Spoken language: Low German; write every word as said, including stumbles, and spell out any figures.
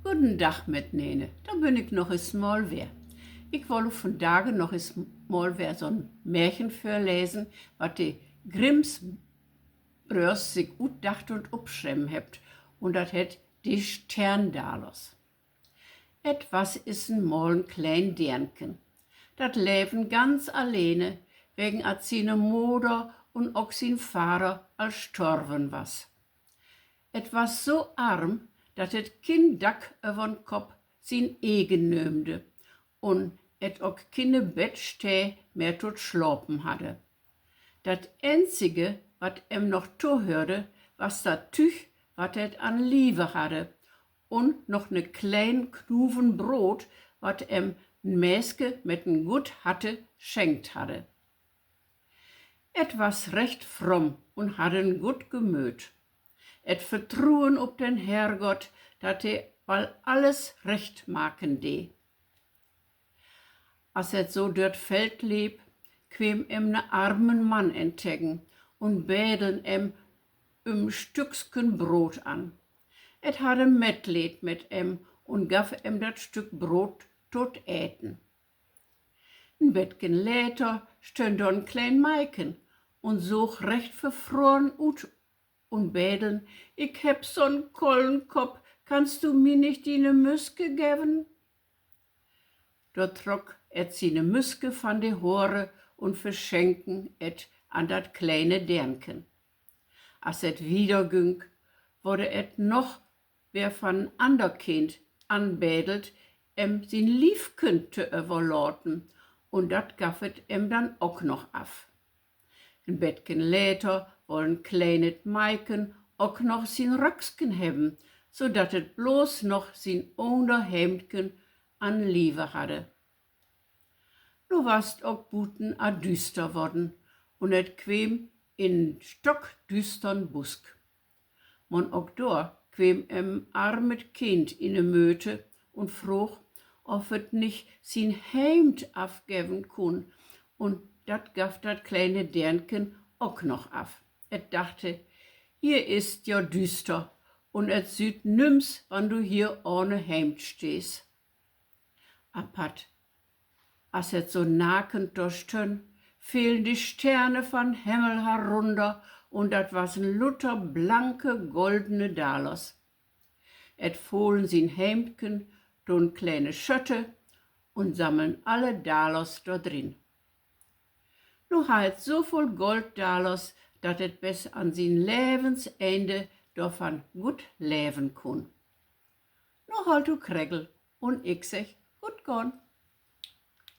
Goden Dag mitnene, dor bün ik noch es mal weer. Ik woll vondage noch es mal weer so'n Märchen vörlesen, wat de Grimms Bröörs sik utdacht un opschreven hebbt, un dat hett De Sterndalers. Et was es en mal en kleen Deernken. Dat leven ganz allene, wegen at siene Moder un ok sien Vader al storven was. Et was so arm, dat et kien Dack över'n Kopp sien egen nöömde un et ok kiene Bettstee mehr to't Slapen hadde. Dat eenzige, wat em noch tohöörde, was dat Tüüg, wat et an Lieve hadde, un noch 'ne kleen Knuven Broot, wat em en Meeske met en good Hatte schenkt hadde. Et was recht fromm un hadde en good Gemööt. Et vertruen op den Herrgott, dat he wall alles recht maken dee. As et so dör't Feld leep, kweem em 'ne armen Mann entegen un beden em üm Stücksken Broot an. Et hadde Metleed met em un gaff em dat Stück Broot to't Eten. En betken later stönn dor en kleen Meiken un soog recht verfroren ut un beden: Ik hebb so'n kollen Kopp, kannst du mi nich diene Müske geven? Dor trock et siene Müske van de Hore un verschenken et an dat kleine Deernken. As et wieder günk, worde et noch weer van en anner Kind anbedelt, em sien Liefken to överlaten, un dat gaff et em dann ok noch af. En betken later woll en kleinet Meiken ok noch sien Röcksken hebben, so dat et blots noch sien Ünnerhemdken an Lieve hadde. Nu was 't ok buten al düster worden un et kweem in en stockdüstern Busk. Man ok dor kweem em armet Kind in de Möte un froog, of et nich sien Hemd afgeven kunn, un dat gaff dat kleine Deernken ok noch af. Et dachte: Hier is 't ja düster, un et süht nüms, wann du hier ahne Hemd stehst. Apatt, as et so nakend dor stönn, felen de Sterne van Himmel herunner, un dat wassen luter blanke, goldene Dalers. Et folen sien Hemdken to 'n kleine Schötte un sammeln alle Dalers dor drin. Nu harr et so vööl Golddalers, dat et bes an sien Levensende dorvan good leven kunn. Nu holt du kregel, un ik segg: Good gahn.